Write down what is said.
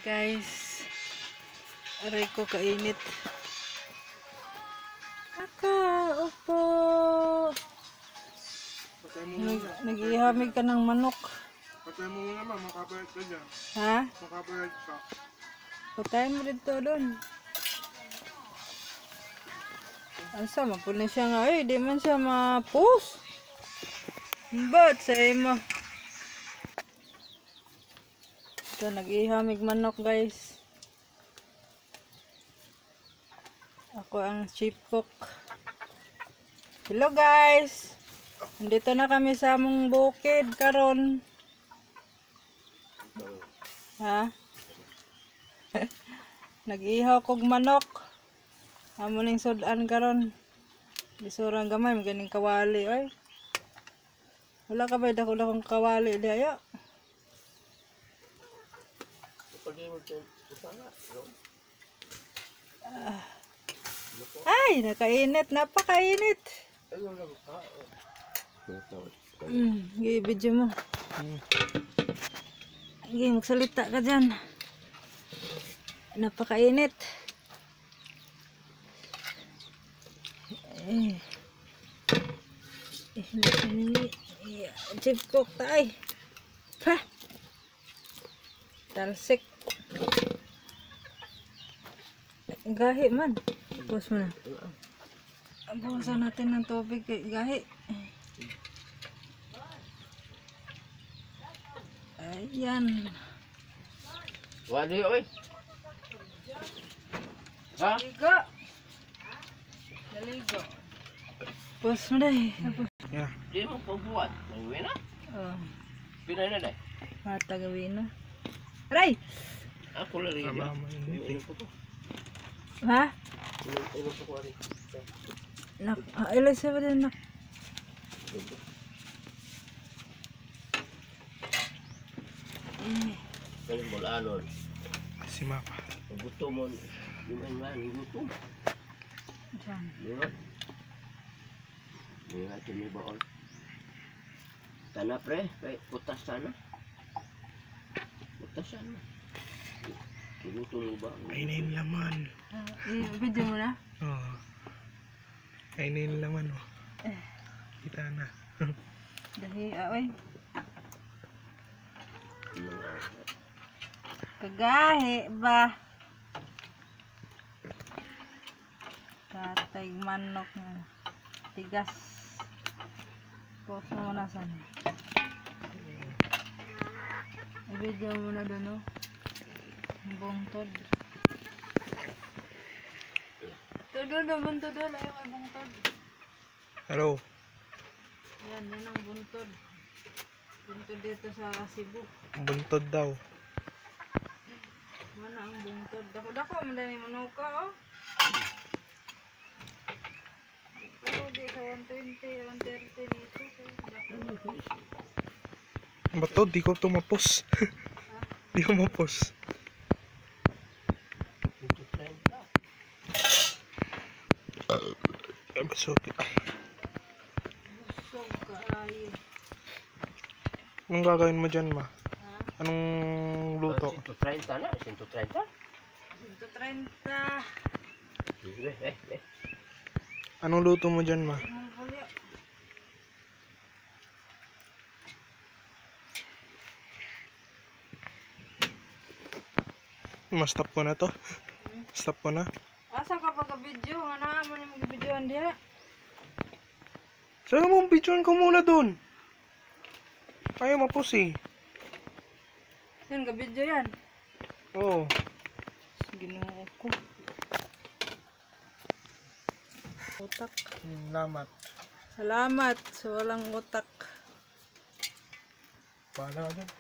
Guys, aray ko kainit. Nakaupo. Nag-ihamig ka ng manok. Patay mo muna ma, makabayad ka dyan. Ha? Makabayad ka. Patayin mo dito doon. Asa, mapuna siya nga. Eh, di man siya mapus. Ba't sa imo? Ito, nag-ihamig manok, guys. Ako ang chief cook. Hello, guys! Nandito na kami sa among bukid karon. Ha? Nag-ihaw kog manok. Amo ning sudan karon. Isurang gamay maganing kawali oy. Wala ka ba dako akong kawali di ayo? Ay, nakainit, napakainit. Gi-video mo. Sige, magsalita ka dyan. Napakainit. Eh. Eh, chief cook tayo. Pa. Talsik. Gahi man. Pause mo na. Buhusan natin ng tubig kay gahi. Ayan. Wali oy. Ha? Ligo. Naligo. Pause mo na eh. Yeah. Di mo pagbuhat. Uwi na. Oh, Pinay na dai. matagawin na. Aray! Ako lang rin. Tama, mainit eh. Ha? Inom ko ari. Nak, ilan siya ba din nak? Kalim bulanon. Si Mapa. Gutom mo. Yung man, gutom. Diyan. Di ba? Di ba, tumibaon. Tana pre, kay putas sana. Putas sana. Gutom mo ba? Ay na yung laman. Video mo na? Oo. Ay na yung laman oh. Kita na. Dahi, oy. Kagahi ba? Tatay manok nga. Tigas. Pause mo muna sana. I-video mo na doon, oh. Ang bungtod. Ito doon, oh, buntod doon. Ayaw kay bungtod. Hello. Yan, yan ang buntod. Buntod dito sa Cebu. Buntod daw. Mana ang buntod. Dako dako man dani manuka oh. Pero di sa 120, 130 nito. Dako. Ba't to? Di ko tumapos. Di ko mapos. Ay, busog. Busog kaayo. Anong gagawin mo dyan, ma? Ha? Anong luto? 130 na, 130. 130. Eh, eh, eh. Anong luto mo dyan, ma? Ang pulyo. Ma-stop ko na to. Stop ko na. Asa ka pag video? Nga na mo ni mag-videoan diha. Sana mo, videoan ko muna dun. Ayaw mapos eh. Yan, ga-video yan. Oo. Ginoo ko. Utak. Salamat. Salamat sa walang utak. Bahala ka dyan.